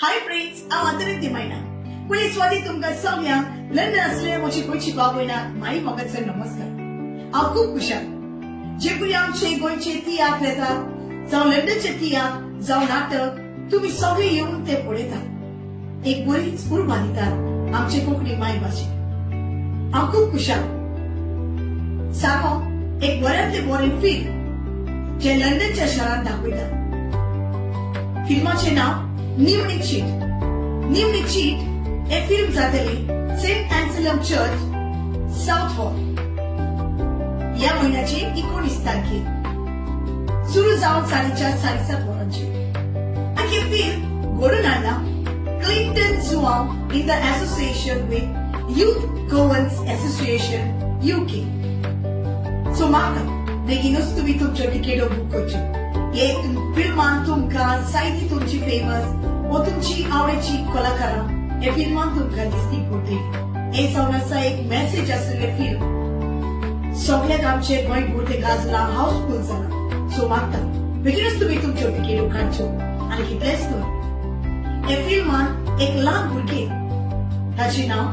Hi friends, हांव आंतोनेत दिमायना. पयली स्वाती तुमकां सगळ्यांक लंडन आसलेल्या म्हजी गोंयची भाव भयणाक माई मोगाचो नमस्कार. हांव खूब खुशाल जे परी आमचे गोंयचे तियात्र येतात, जावं लंडनचे तियात्र, जावं नाटक, तुमी सगळे येवन ते पळयतात, एक बरीच उर्बा दितात आमचे कोंकणी मायभाशेक. हांव खूब खुशाल सांगो, एक बऱ्यांतले बरें फिल्म जे लंडनच्या शहरात दाखयतात. फिल्माचे नाव निमणी चीट. निमणी चीट हे फिल्म जातले सेंट अँसलम चर्च, साऊथ हॉल, या म्हयन्याचे 19 तारखेर, सुरू जावन 4:30 7:30 वरांचेर. आनी फिल्म घडून हाडला Clinton Joao in the association with Youth Goans Association, UK. So म्हाका बेगीनूच तुमी तुमच्यो तिकेटो बूक करच्यो. हे फिल्मान तुमकां जायती तुमची फेमस वो तुमची आवडीची कलाकारां हे फिल्मान तुमकां दिसती पडटली. हे जावन आसा एक मेसेज आसलेले फिल्म. सगळ्याक आमचे गोंय भोवते गाजला, हाऊसफुल जाला. सो मागता, बेगीनूच तुमी तुमच्यो तिकेटो काडच्यो. आनी कितलेच न्हय, हे फिल्मान एक ल्हान भुरगें, ताचें नांव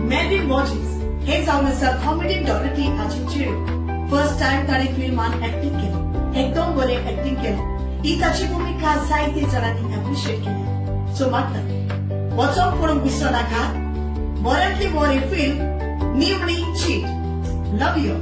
मेल्विन बॉर्जीस, हे जावन आसा कॉमेडियन डॉरटी हाची चेडूं. फर्स्ट टायम ताणें फिल्मान एक्टिंग केलें. एकदम बरें एक्टिंग केलें. ही ताची भुमिका जायते जाणांनी एप्रिशिएट केली. सो मागता, वचोंक पळोवंक विसरो नाका बऱ्यांतली बरी फिल्म निमणी चीट. Love you.